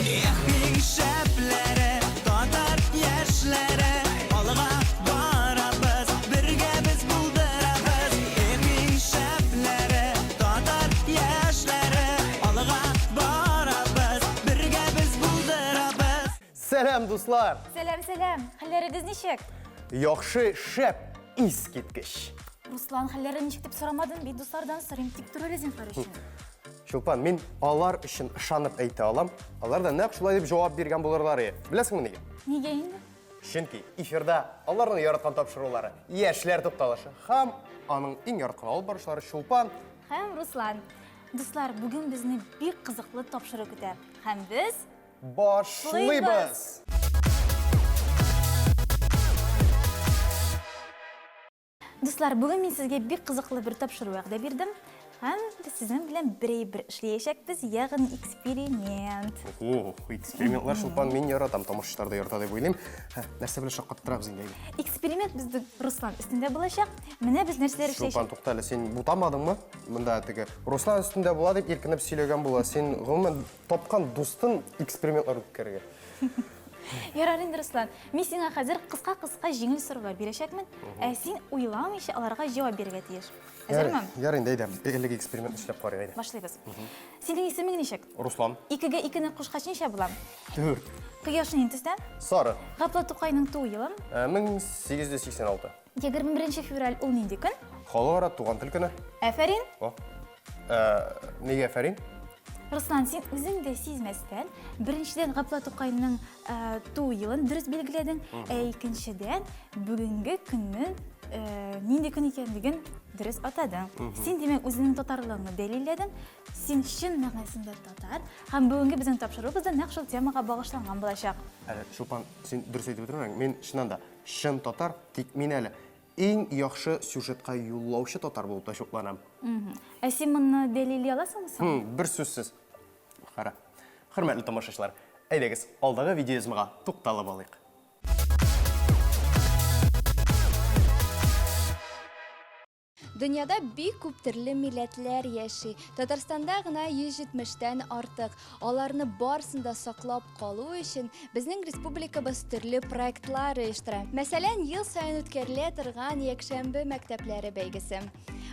Эх, иң шәпләре, татар яшьләре, алга барабыз, бергә без булдырабыз. Эх, иң шәпләре, татар яшьләре, алга барабыз, бергә без булдырабыз. Сәлам, дуслар! Сәлам, сәлам! Хәлләрегез ничек? Яхшы, шәп, искиткеч! Руслан, хәлләре ничек дип сорамадым бит, дуслардан сорыйм, тик тор әле зинһар өчен. Чулпан, мин алар өчен ышанып әйтә алам. Алар да нәкъ шулай дип җавап биргән булырлар иде. Беләсеңме нигә? Нигә инде? Чөнки эфирда аларның яраткан тапшырулары Яшьләр тукталышы һәм аның иң яраткан алып баручылары Чулпан һәм Руслан. Дуслар, бүген безне бик кызыклы тапшыру көтә. Һәм без башлыйбыз! Дуслар, бүген мин сезгә бик кызыклы бер тапшыру вәгъдә бирдем. Һәм без сезнең белән бер бер эшләячәкбез, ягъни эксперимент. Ох, экспериментлар, Чулпан, мин яратам, тамашачылар да ярата дип уйлыйм. Һә, нәрсә белән шаккаттырабыз инде? Әйдә. Эксперимент безнең Руслан өстендә булачак. Менә без нәрсәләр Чулпан, эшләячәк. тукта әле, син бутамадыңмы? Монда теге Руслан өстендә була дип иркенеп сөйләгән була. Син гомумән тапкан дустын экспериментлар үткәрергә. Ярар инде, Руслан. Мин сиңа хәзер кыска-кыска җиңел сораулар бирәчәкмен, ә син уйламыйча аларга җавап бирергә тиеш. Әзерме? Ярар инде, әйдә. Әлеге экспериментны эшләп карыйк, әйдә. Башлыйбыз. Синең исемең ничек? Руслан. Икегә икене кушкач ничә була? Дүрт. Кояш нинди төстә? Сары. Габдулла Тукайның туу елы? 1886. 21 февраль ул нинди көн? Халыкара туган тел көне. Афәрин. О. Нигә афәрин? Руслан, син үзең дә сизмәстән, беренчедән Габдулла Тукайның туу елын дөрес билгеләдең, ә икенчедән бүгенге көннең нинди көн икәнлеген дөрес атадың. Син, димәк, үзеңнең татарлыгыңны дәлилләдең. Син чын мәгънәсендә татар һәм бүгенге безнең тапшыруыбыз да нәкъ шул темага багышланган булачак. Әле, Чулпан, син дөрес әйтеп бетермәдең. Мин чыннан да чын татар, тик мин әле Иң яхшы сюжетка юллаучы татар булып та чукланам. Ә син моны дәлилли аласыңмы соң? Бер сүзсез. Кара. Хөрмәтле тамашачылар, әйдәгез, алдагы видеоязмага тукталып алыйк. Дөньяда бик күп төрле милләтләр яши. Татарстанда гына 170 тән артык. Аларны барысын да саклап калу өчен безнең республикабыз төрле проектлар оештыра. Мәсәлән, ел саен үткәрелә торган якшәмбе мәктәпләре бәйгесе.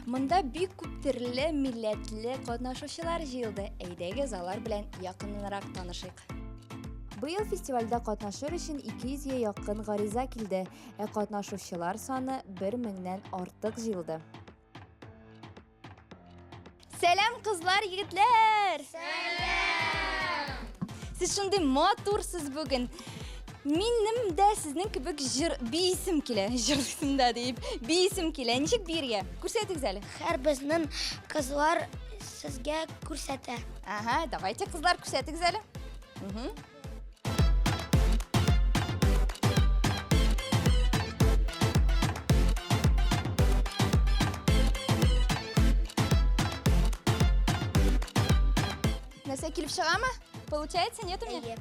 Монда бик күп төрле милләтле катнашучылар җыелды. Әйдәгез, алар белән якыннанрак танышыйк. Быел фестивальдә катнашыр өчен 200 гә якын гариза килде, ә катнашучылар саны 1000 меңнән артык җыелды. Сәлам, кызлар, егетләр! Сәлам! Сез шундый матурсыз бүген. Минем дә сезнең кебек җыр биисем килә, җырлыйсым да дип, биисем килә. Ничек биергә? Күрсәтегез әле. Һәр безнең кызлар сезгә күрсәтә. Ага, давайте, кызлар, күрсәтегез әле. Угу. Нәрсә килеп чыгамы? Получается, нет у меня?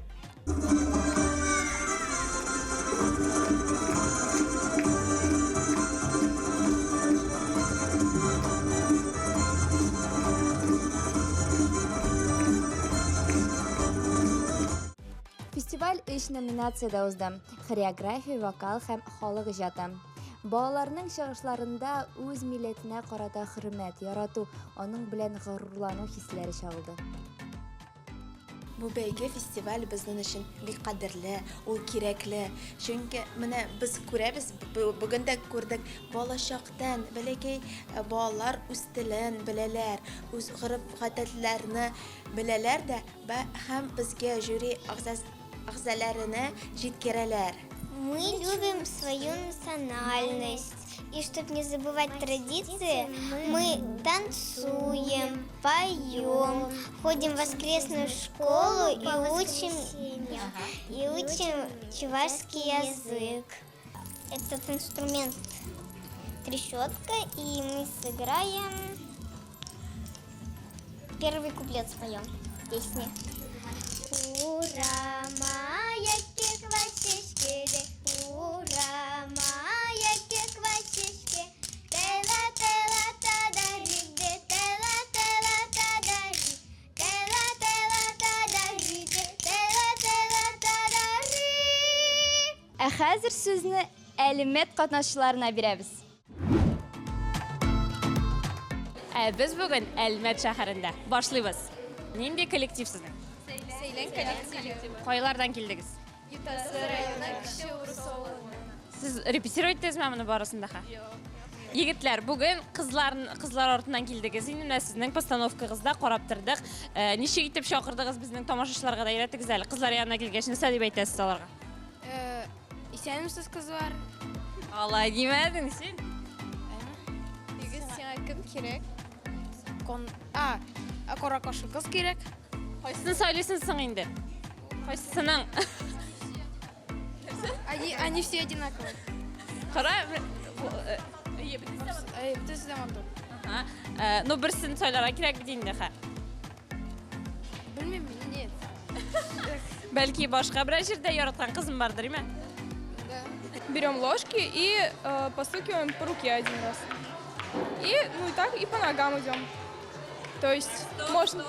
Фестиваль өч номинациядә узды: хореография, вокал һәм халык иҗаты. Балаларның чыгышларында үз милләтенә карата хөрмәт, ярату, аның белән горурлану хисләре чагылды. Бу бәйге, фестиваль безнең өчен бик кадерле, ул кирәкле. Чөнки менә без күрәбез, бүген дә күрдек, балачактан бәләкәй балалар үз телен беләләр, үз гореф-гадәтләрне беләләр дә һәм безгә жюри әгъзаларына җиткерәләр. Мы любим свою национальность. И чтобы не забывать традиции, мы танцуем, поем, ходим в воскресную школу и учим чувашский язык. Этот инструмент трещотка, и мы сыграем первый куплет споем песни. Ура, Ура, квачечки, тела, тела, тадари, де, тела, тела, тадари, тела, тела, тадари, де, тела. Ә хәзер сүзне Әлмәт катнашчыларына бирәбез. Ә без бүген Әлмәт шәһәрендә. Башлыйбыз. Нинди коллектив сезнең? Сәйлән коллективы. Кайлардан килдегез? Ютазы районы Кече Урыс авылыннан. Сез репетировать иттегезме моны барысын да? Юк. Егетләр, бүген кызлар кызлар артыннан килдегез. Инде менә сезнең постановкагызда карап тордык. Э, ничек итеп чакырдыгыз безнең тамашачыларга да өйрәтегез әле. Кызлар янына килгәч, нәрсә дип әйтәсез аларга? Э, исәнмесез, кызлар. Алай димәдең син. Егет, сиңа кем кирәк? Кон... А, каракашы кыз кирәк. Кайсысын сайлыйсың соң инде? Кайсысының? Они, они все одинаковые. Кара, бөтенесе дә матур. Ага. Э, ну, берсен сайларга кирәк бит инде, ха. Белмим, нет. Бәлки башка берәр җирдә яраткан кызым бардыр, име? Да. Берем ложки и э, постукиваем по руке один раз. И, ну и так, и по ногам идем. То есть можно...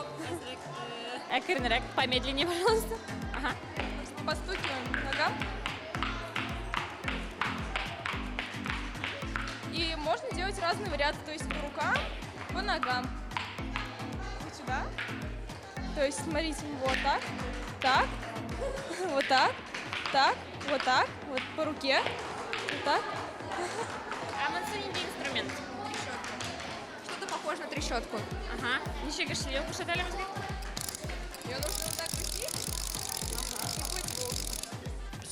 Әкренрәк, помедленнее, пожалуйста. Ага. Постукиваем по ногам. И можно делать разные варианты, то есть по рукам, по ногам. Вот сюда. То есть, смотрите, вот так, так, вот так, так, вот так, вот по руке, вот так. Ә монысы нинди инструмент? Что-то похоже на трещотку. Ага. Ничек эшли, күрсәт әле безгә. Ее нужно вот так крутить, и будет звук.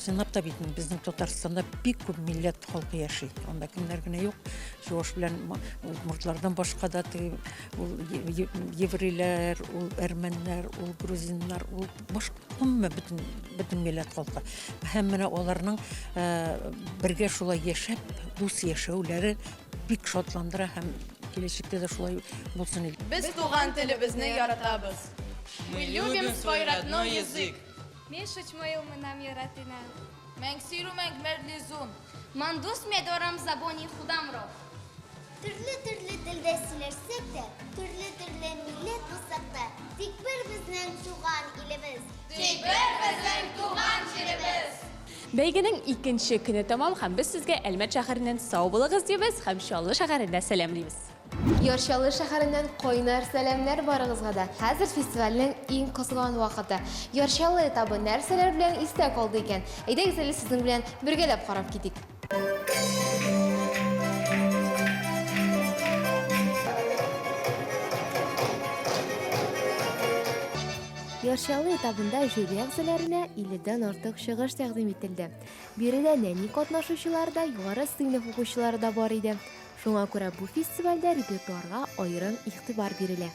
Чынлап та бит безнең Татарстанда бик күп милләт халкы яши. Анда кемнәр генә юк. Чуваш белән удмуртлардан башка да теге ул еврейләр, ул әрмәннәр, ул грузиннар, ул башка гомумән бөтен бөтен милләт халкы. Һәм менә аларның бергә шулай яшәп, дус яшәүләре бик шатландыра һәм киләчәктә дә шулай булсын иде. Без туган телебезне яратабыз. Мы любим свой родной язык. Мин шучмоил мынам яратына. Мәңсиру мәңмәрлизун. Ман дус медорам забони худамро. Төрле-төрле телдә сөйләшсәк тә, төрле-төрле милләт булсак та, тик бер безнең туган илебез. Тик бер безнең туган җиребез. Бәйгенең икенче көне тәмам һәм без сезгә Әлмәт шәһәреннән сау булыгыз дибез һәм Чаллы шәһәрендә сәламлибез. Яр Чаллы шәһәреннән кайнар сәламнәр барыгызга да. Хәзер фестивальнең иң кызган вакыты. Яр Чаллы этабы нәрсәләр белән истә калды икән? Әйдәгез әле сезнең белән бергәләп карап китик. Яр Чаллы этабында жюри әгъзаларына 50 дән артык чыгыш тәкъдим ителде. Биредә нәни катнашучылар да, югары сыйныф укучылары да бар иде. Шуңа күрә бу фестивальдә репертуарга аерым игътибар бирелә.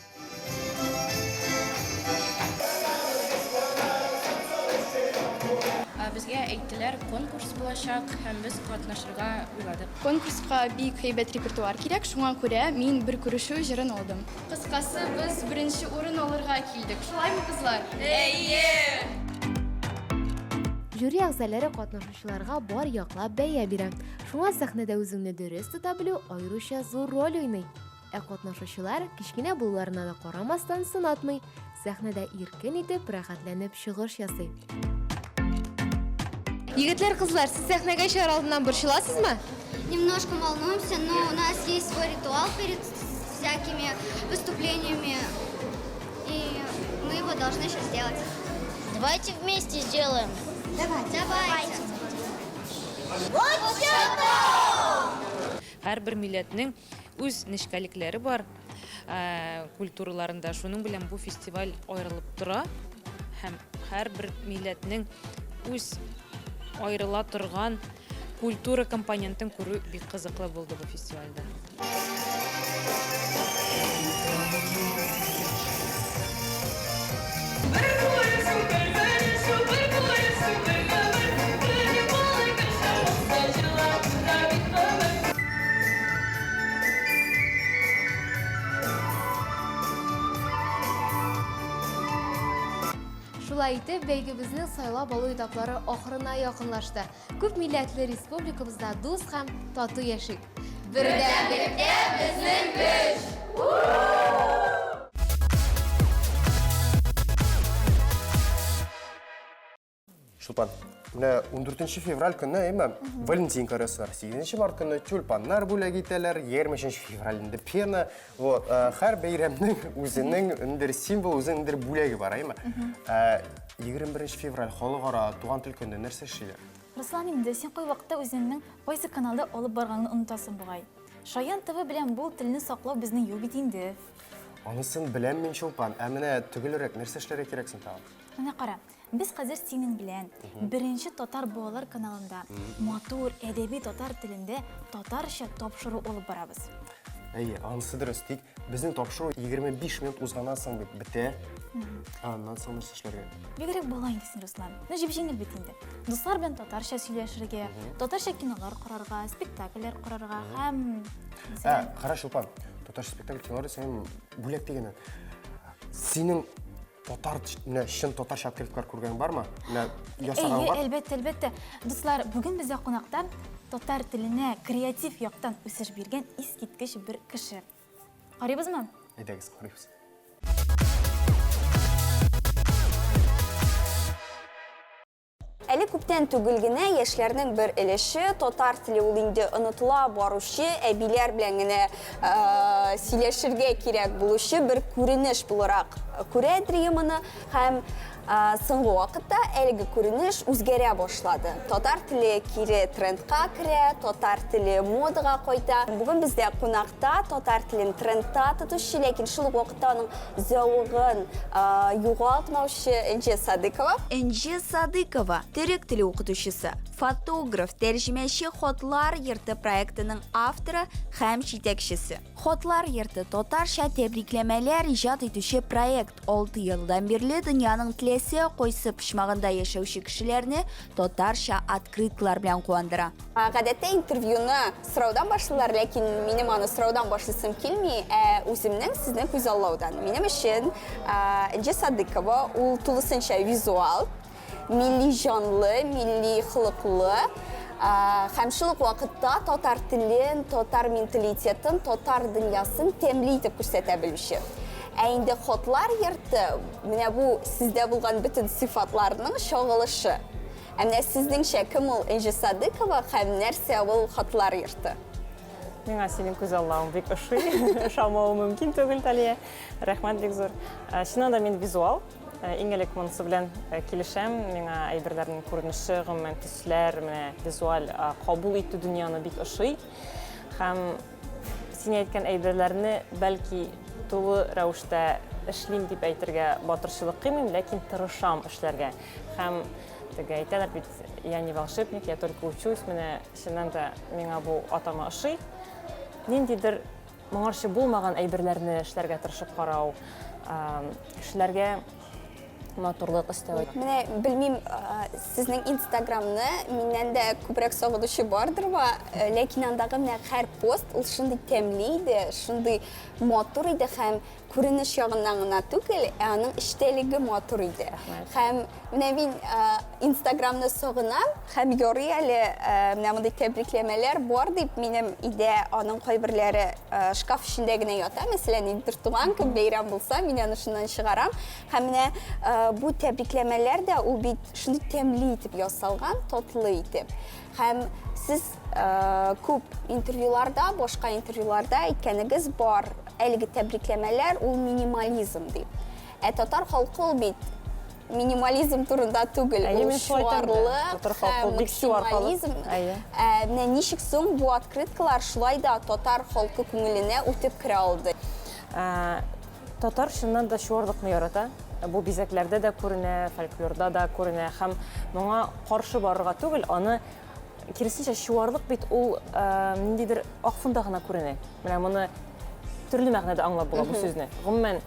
Безгә әйттеләр, конкурс булачак һәм без катнашырга уйладык. Конкурска бик һәйбәт репертуар кирәк, шуңа күрә мин Бер күрешү җырын алдым. Кыскасы, без беренче урын алырга килдек. Шулаймы, кызлар? Әйе! Жюри әгъзалары катнашучыларга бар яклап бәя бирә. Шуңа сәхнәдә үзеңне дөрес тота белү аеруча зур роль уйный. Ә катнашучылар, кечкенә булуларына да карамастан, сынатмый, сәхнәдә иркен итеп, рәхәтләнеп чыгыш ясый. Егетләр, кызлар, сез сәхнәгә чыгар алдыннан борчыласызмы? Немножко волнуемся, но у нас есть свой ритуал перед всякими выступлениями, и мы его должны сейчас сделать. Давайте вместе сделаем. Давайте. Давайте. Һәрбер милләтнең Үз нечкәлекләре бар культураларында. Шуның белән бу фестиваль аерылып тора һәм һәрбер милләтнең үз аерыла торган культура компонентын күрү бик кызыклы булды бу фестивальдә. Шулай итеп, бәйгебезнең сайлап алу этаплары ахырына якынлашты. Күп милләтле республикабызда дус һәм тату яшик. Бердәмлектә безнең көч! Чулпан, менә 14 февраль көнне, әйме, Валентин карасылар, 8 март көнне тюльпаннар бүләк итәләр, 23 февраль инде пена. Вот, э, һәр бәйрәмнең үзенең ниндидер символ, үзенең ниндидер бүләге бар, әйме? 21 э, февраль халыкара туган тел көнендә нәрсә эшлиләр? Руслан инде, син кайвакытта үзеңнең кайсы каналда алып барганыңны онытасың бугай. Шаян ТВ белән бу телне саклау безнең юл бит инде. Анысын беләм мин, Чулпан. Ә менә төгәлрәк нәрсә эшләргә кирәк соң тагын? Менә кара, без хәзер синең белән беренче татар балалар каналында матур әдәби татар телендә татарча тапшыру алып барабыз. Әйе, анысы дөрес. Тик безнең тапшыру 25 минут узганнан соң бит бетә. Аннан соң нәрсә эшләргә? Бигрәк бала инде син, Руслан. Ну, җеп-җиңел бит инде. Дуслар белән татарча сөйләшергә, татарча кинолар карарга, спектакльләр карарга һәм Ә, кара, Чулпан, татарча спектакль кинолар дисәң, бүләк дигәннән. Синең Татар, менә чын татарча открыткалар күргән бармы? Менә ясаган Әйе, бар? әлбәттә, әлбәттә. Дуслар, бүген бездә кунакта татар теленә креатив яктан үсеш биргән искиткеч бер кеше. Карыйбызмы? Әйдәгез, карыйбыз. Әле күптән түгел генә яшьләрнең бер өлеше татар теле ул инде онытыла баручы, әбиләр белән генә сөйләшергә кирәк булучы бер күренеш буларак күрәдер моны һәм соңгы вакытта әлеге күренеш үзгәрә башлады. Татар теле кире трендка керә, татар теле модага кайта. Бүген бездә кунакта татар телен трендта тотучы, ләкин шул ук вакытта аның зәвыгын югалтмаучы Энҗе Садыкова. Энҗе Садыкова, төрек теле укытучысы, фотограф, тәрҗемәче, Хатлар йорты проектының авторы һәм җитәкчесе. Хатлар йорты, татарча тәбрикләмәләр иҗат итүче проект. Алты елдан бирле дөньяның теләсә кайсы почмагында яшәүче кешеләрне татарча открыткалар белән куандыра. Гадәттә интервьюны Сораудан башлыйлар, ләкин минем аны сораудан башлыйсым килми, ә үземнең сезне күзаллаудан. Минем өчен Энҗе Садыкова ул тулысынча визуал, милли җанлы, милли холыклы һәм шул ук вакытта татар телен, татар менталитетын, татар дөньясын тәмле итеп күрсәтә белүче. Ә инде хатлар йорты, менә бу сездә булган бөтен сыйфатларның чагылышы. Ә менә сезнеңчә, кем ул Энҗе Садыкова һәм нәрсә ул Хатлар йорты? Миңа синең күзаллавың бик ошый. Ошамавы мөмкин түгел, Талия. Рәхмәт бик зур. Э, чыннан да мин визуал. Э, иң элек монысы белән э, килешәм. Миңа әйберләрнең күренеше, гомумән төсләр, менә визуаль кабул итү дөньяны бик ошый. Һәм син әйткән әйберләрне бәлки тулы рәвештә эшлим дип әйтергә батырчылык кыймыйм, ләкин тырышам эшләргә. Һәм теге әйтәләр бит, я не волшебник, я только учусь. Менә чыннан да миңа бу атама ошый. Ниндидер моңарчы булмаган әйберләрне эшләргә тырышып карау, кешеләргә матурлык өстәү. Менә белмим, сезнең Инстаграмны миннән дә күбрәк сагынучы бардырмы, ләкин андагы менә һәр пост ул шундый тәмле иде, шундый матур иде һәм күренеш ягыннан гына түгел, ә аның эчтәлеге матур иде. Һәм менә мин Инстаграмны сагынам, һәм ярый әле менә мондый тәбрикләмәләр бар дип минем өйдә аның кайберләре шкаф эчендә генә ята. Мәсәлән, ниндидер туган көн, бәйрәм булса, мин аны шуннан чыгарам. Һәм менә бу тәбрикләмәләр дә ул бит шундый тәмле итеп ясалган, татлы итеп. Һәм сез күп интервьюларда, башка интервьюларда әйткәнегез бар, әлеге тәбрикләмәләр ул минимализм дип. Ә татар халкы ул бит минимализм турында түгел, ул чуарлык һәм максимализм. Ә менә ничек соң бу открыткалар шулай да татар халкы күңеленә үтеп керә алды? Татар чыннан да чуарлыкны ярата. Бу бизәкләрдә дә күренә, фольклорда да күренә һәм моңа каршы барырга түгел, аны киресенчә, чуарлык бит ул ниндидер ак фонда гына күренә. Менә моны төрле мәгънәдә аңлап була бу сүзне. Гомумән,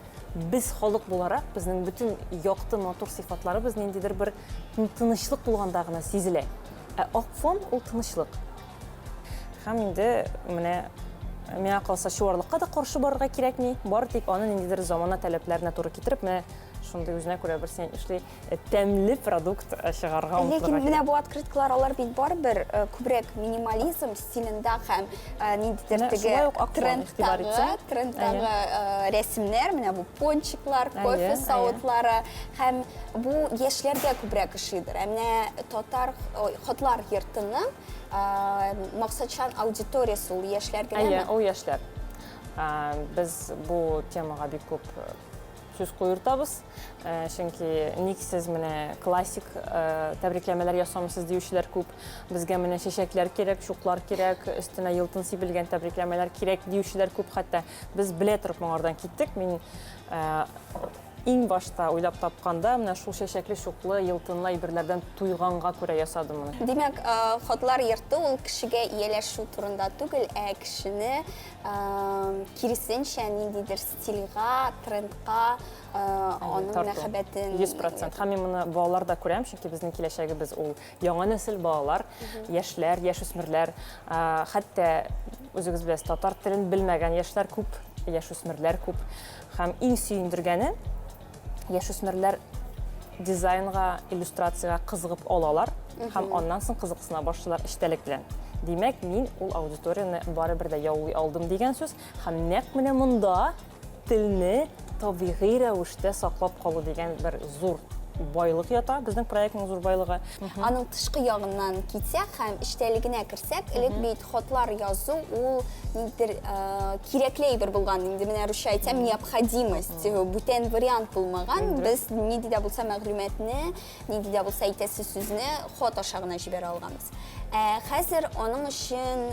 без халык буларак, безнең бөтен якты, матур сыйфатларыбыз ниндидер бер тынычлык булганда гына сизелә. Ә ак фон ул тынычлык. Һәм инде менә миңа калса чуарлыкка да каршы барырга кирәкми. Бары тик аны ниндидер замана таләпләренә туры китереп, менә Шундый үзенә күрә бер син эшли тәмле продукт чыгарырга омтылырга. Ләкин менә бу открыткалар алар бит барыбер күбрәк минимализм стилендә һәм ниндидер теге трендтагы, трендтагы рәсемнәр, менә бу пончиклар, кофе савытлары һәм бу яшьләргә күбрәк ошыйдыр. Ә менә татар хатлар йортының максатчан аудиториясе ул яшьләр генәме? Әйе, ул яшьләр. Без бу темага бик күп сүз куертабыз, чөнки ник сез менә классик тәбрикләмәләр ясамыйсыз диючеләр күп. Безгә менә чәчәкләр кирәк, чуклар кирәк, өстенә елтын сибелгән тәбрикләмәләр кирәк диючеләр күп хәтта. Без белә торып моңардан киттек. Мин иң башта уйлап тапканда, менә шул чәчәкле, чуклы, елтынлы әйберләрдән туйганга күрә ясадым моны. Димәк, хатлар йорты ул кешегә ияләшү турында түгел, ә кешене киресенчә, ниндидер стильга, трендка аның мәхәббәтен. 100%. Һәм мин моны балаларда күрәм, чөнки безнең киләчәгебез ул яңа нәсел балалар, яшьләр, яшүсмерләр. Хәтта үзегез беләсез, татар телен белмәгән яшьләр күп, яшүсмерләр күп. Һәм иң сөендергәне, яшүсмерләр дизайнга, иллюстрациягә кызыгып алалар һәм аннан соң кызыксына башлыйлар эчтәлек белән. Димәк, мин ул аудиторияне барыбер дә яулый алдым дигән сүз. Һәм нәкъ менә монда телне табигый рәвештә саклап калу дигән бер зур байлык ята, безнең проектның зур байлыгы. Аның тышкы ягыннан китсәк һәм эчтәлегенә керсәк, элек бит хатлар язу ул ниндидер кирәкле әйбер булган. Инде менә русча әйтсәм, необходимость, бүтән вариант булмаган. Без нинди дә булса мәгълүматны, нинди дә булса әйтәсе сүзне хат аша гына җибәрә алганбыз. Ә хәзер аның өчен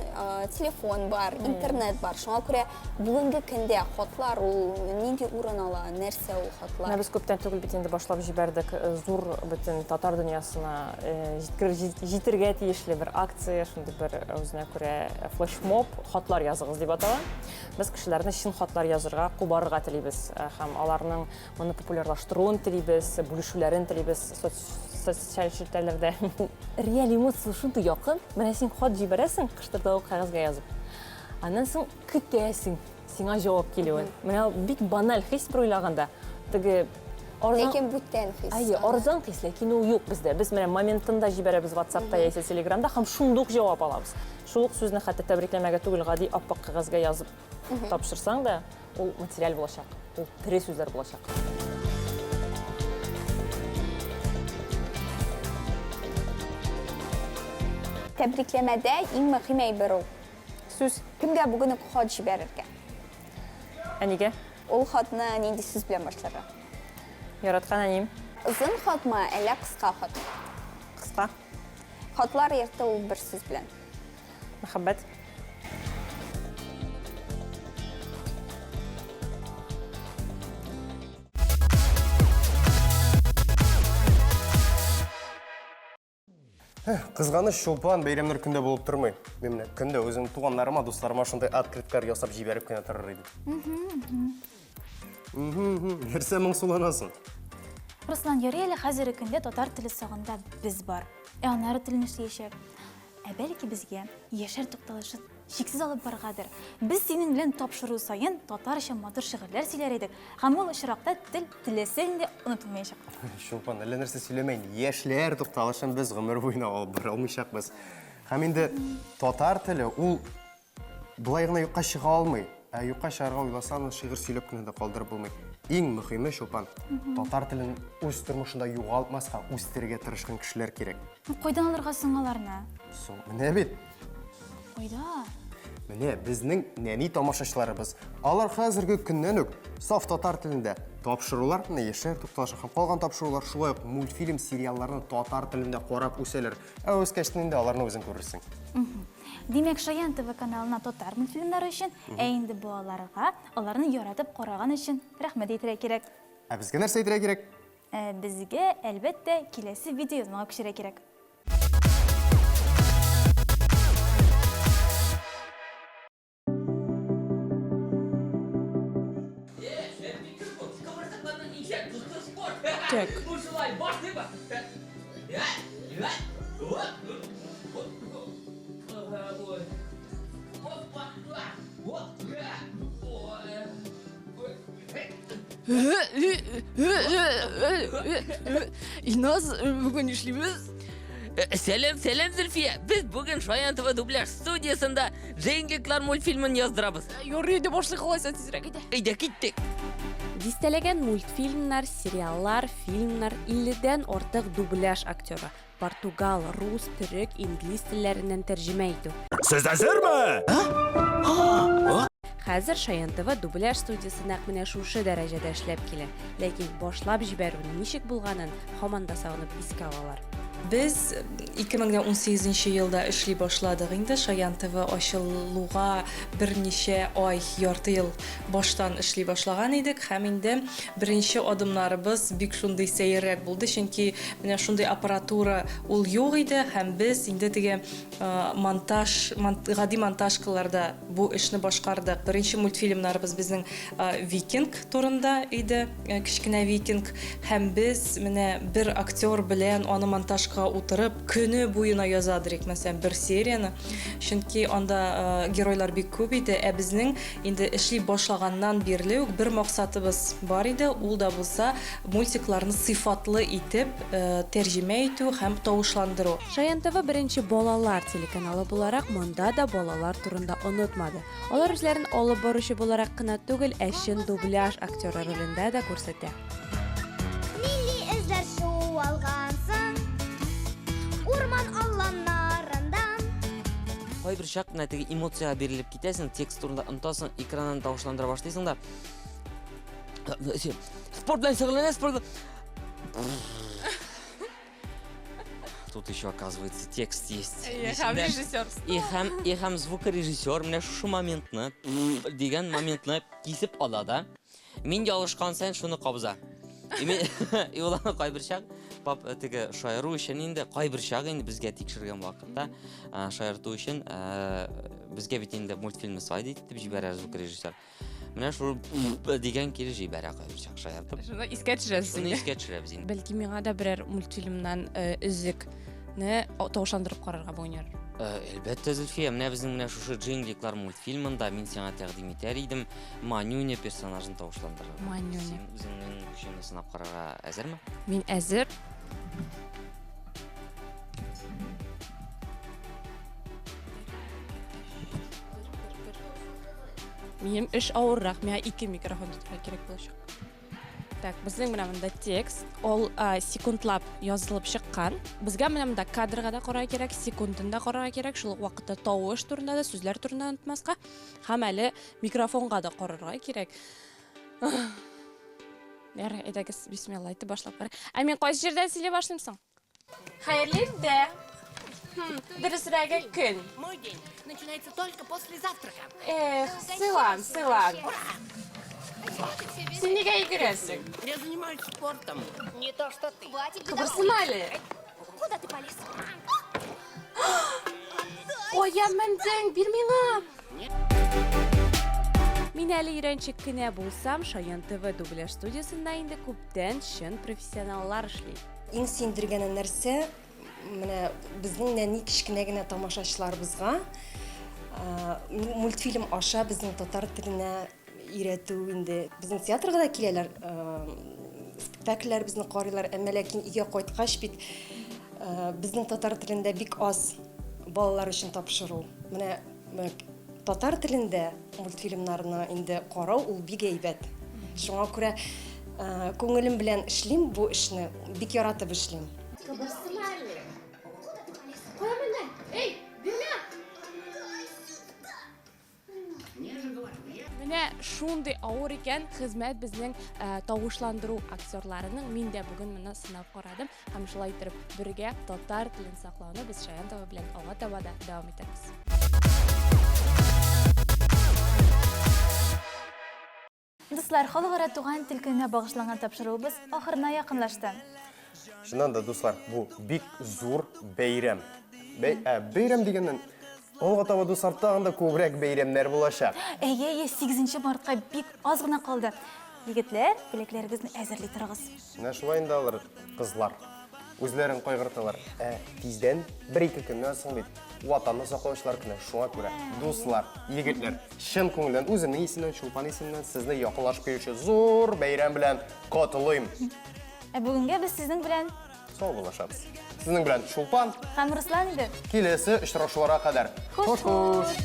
телефон бар, интернет бар. Шуңа күрә бүгенге көндә хатлар ул нинди урын ала, нәрсә ул хатлар? Менә без күптән түгел бит инде башлап җибәрдек зур бөтен татар дөньясына җитергә тиешле бер акция, шундый бер үзенә күрә флешмоб, хатлар языгыз дип атала. Без кешеләрне чын хатлар язырга кубарырга телибез һәм аларның Моны популярлаштыруын телибез, бүлешүләрен телибез социаль челтәрләрдә. Реаль эмоция шундый якын. Менә син хат җибәрәсең, кыштырдавык кәгазьгә язып. Аннан соң көтәсең сиңа җавап килүен. Менә бик баналь хис бер уйлаганда. Теге арзан Ләкин бүтән хис. Әйе, арзан хис, ләкин ул юк бездә. Без менә моментында җибәрәбез WhatsApp-та яисә Telegram-да һәм шундук җавап алабыз. Шул ук сүзне хәтта тәбрикләмәгә түгел, гади ап-ак кәгазьгә язып тапшырсаң да, Ул материаль булачак, ул тере сүзләр булачак. Тәбрикләмәдә иң мөһим әйбер ул. Сүз. Кемгә бүген үк хат җибәрергә? Әнигә. Ул хатны нинди сүз белән башларга? Яраткан әнием. Озын хатмы, әллә кыска хатмы? Кыска. Хатлар йорты ул бер сүз белән. Мәхәббәт. Кызганыч, Чулпан, бәйрәмнәр көндә булып тормый. Мин менә көндә үземнең туганнарыма, дусларыма шундый открыткалар ясап җибәреп кенә торыр идем. Нәрсә моңсуланасың? Руслан, ярый әле хәзерге көндә татар теле сагында без бар. Ә аннары тел нишләячәк? Ә бәлки безгә Яшәр тукталышы чиксез алып баргадыр. Без синең белән тапшыру саен татарча матур шигырьләр сөйләр идек. Һәм ул очракта тел теләсә инде онытылмаячак. Чулпан, әллә нәрсә сөйләмә инде. Яшьләр тукталышын без гомер буена алып бара алмыйчакбыз. Һәм инде татар теле ул Болай гына юкка чыга алмый. Ә юкка чыгарга уйласаң, шигырь сөйләп кенә дә калдырып булмый. Иң мөхиме, Чулпан, татар телен үз тормышында югалтмаска, үстерергә тырышкан кешеләр кирәк. Ну, кайдан алырга соң аларны? Соң, менә бит. Кайда? Менә безнең нәни тамашачыларыбыз. Алар хәзерге көннән үк саф татар телендә тапшырулар, менә Яшьләр тукталышы һәм калган тапшырулар, шулай ук мультфильм, сериалларны татар телендә карап үсәләр. Ә үскәч инде аларны үзең күрерсең. Димәк, Шаян ТВ каналына татар мультфильмнары өчен, ә инде балаларга аларны яратып караган өчен рәхмәт әйтергә кирәк. Ә безгә нәрсә әйтергә кирәк? Ә безгә, әлбәттә, киләсе видеоязмага күчәргә кирәк. Так. Илназ, бүген нишлибез? Сәлам, сәлам, Зөлфия! Без бүген Шаян ТВ дубляж студиясендә Джингликлар мультфильмын яздырабыз. Ярый, әйдә башлыйк алайса тизрәк әйдә. Әйдә, киттек. Дистәләгән мультфильмнар, сериаллар, фильмнар, 50-дән артык дубляж актеры. Португал, рус, төрек, инглиз телләреннән тәрҗемә итү. Сез әзерме? Хәзер Шаян ТВ дубляж студиясе нәкъ менә шушы дәрәҗәдә эшләп килә. Ләкин башлап җибәрү ничек булганын һаман да сагынып искә алалар. Без 2018 елда эшли башладык инде. Шаян ТВ ачылуга берничә ай, ярты ел баштан эшли башлаган идек һәм инде беренче адымнарыбыз бик шундый сәеррәк булды, чөнки менә шундый аппаратура ул юк иде һәм без инде теге монтаж, гади монтажкаларда бу эшне башкардык. Беренче мультфильмнарыбыз безнең Викинг турында иде, кечкенә Викинг, һәм без менә бер актер белән аны монтажкага утырып, көне буена язадыр идек, мәсәлән, бер серияне, чөнки анда геройлар бик күп иде, ә безнең Инде эшли башлаганнан бирле үк бер максатыбыз бар иде, ул да булса мультикларны сыйфатлы итеп тәрҗемә итү һәм тавышландыру. Шаян ТВ беренче балалар телеканалы буларак монда да балалар турында онытмады. Алар үзләрен алып баручы буларак кына түгел, ә чын дубляж актеры ролендә дә күрсәтә. Нинди эзләр чуалгансың Урман алланнарындан? Кайбер чак менә теге эмоциягә бирелеп китәсең, текст турында онытасың, экраннан тавышландыра башлыйсың да. Спорт белән шөгыльләнә, спорт Тут еще, оказывается, текст есть. И һәм режиссер. И һәм, и һәм звукорежиссер менә шушы моментны, дигән моментны кисеп ала да. Мин ялгышкан саен шуны кабыза. И мин и ул аны кайбер чак пап э, теге шаяру өчен инде кайбер чак инде безгә тикшергән вакытта э, шаярту өчен э, безгә бит инде мультфильмны слайд итеп җибәрә звукорежиссер. Менә шул дигән килеш җибәрә кайбер чак шаяртып. Шуны искә төшерәсез Шуны искә төшерәбез инде. Бәлки миңа да берәр мультфильмнан өзекне тавышландырып карарга бүген ярар. Әлбәттә, Зөлфия, менә безнең менә шушы Джингликлар мультфильмында мин сиңа тәкъдим итәр идем. Манюня персонажын тавышландырырга. Манюня. Син үзеңнең көчеңне сынап карарга әзерме? Мин әзер. Минем эш авыррак, миңа ике микрофон тотарга кирәк булачак. Так, безнең менә монда текст, ул секундлап язылып чыккан. Безгә менә монда кадрга да карарга кирәк, секундын да карарга кирәк, шул ук вакытта тавыш турында да, сүзләр турында онытмаска. Һәм әле микрофонга да карарга кирәк. Ярый, әйдәгез, бисмилла әйтеп башлап карыйк. Ә мин кайсы җирдән сөйли башлыйм соң? Хәерле иртә. Хм, дөресрәге көн. Мой день начинается только после завтрака. Эх, сылан, сылан. Син нигә йөгерәсең? Я занимаюсь спортом. Не то, что ты. Хватит Кыбырсыма әле. Куда ты полез? Кая мендең? Бир миңа. Мин әле өйрәнчек кенә булсам, Шаян ТВ дубляж студиясендә инде күптән чын профессионаллар эшли. Иң сөендергәне нәрсә, менә безнең нәни кечкенә генә тамашачыларыбызга мультфильм аша безнең татар теленә өйрәтү инде. Безнең театрга да киләләр, спектакльләребезне карыйлар, әмма ләкин өйгә кайткач бит безнең татар телендә бик аз балалар өчен тапшыру. Менә татар телендә мультфильмнарны инде карау ул бик әйбәт. Шуңа күрә күңелем белән эшлим бу эшне, бик яратып эшлим. Кыбырсыма әле. Кая менә? Эй, бирмә! Менә шундый авыр икән хезмәт безнең э, тавышландыру актерларының. Мин дә бүген моны сынап карадым һәм шулай итеп бергә татар телен саклауны без Шаян ТВ белән алга таба да дәвам итәрбез. Дуслар, Халыкара туган тел көненә багышланган тапшыруыбыз ахырына якынлашты. Чыннан да, дуслар, бу бик зур бәйрәм. Бәй, ә, бәйрәм дигәннән, алга таба, дуслар, тагын да күбрәк бәйрәмнәр булачак. Әйе, әйе, 8 мартка бик аз гына калды. Егетләр, бүләкләрегезне әзерли торыгыз. Менә шулай инде алар, кызлар. Үзләрен кайгырталар. Ә тиздән, бер-ике көннән соң бит Ватанны саклаучылар көне. Шуңа күрә, дуслар, егетләр, чын күңелдән үземнең исемнән, Чулпан исеменнән сезне якынлашып килүче зур бәйрәм белән котлыйм. Ә бүгенгә без сезнең белән Саубуллашабыз. Сезнең белән Чулпан һәм Руслан иде. Киләсе очрашуларга кадәр. Хуш-хуш!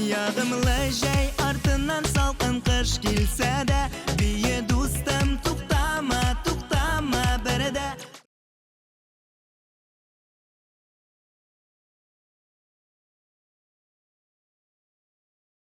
Ягымлы җәй.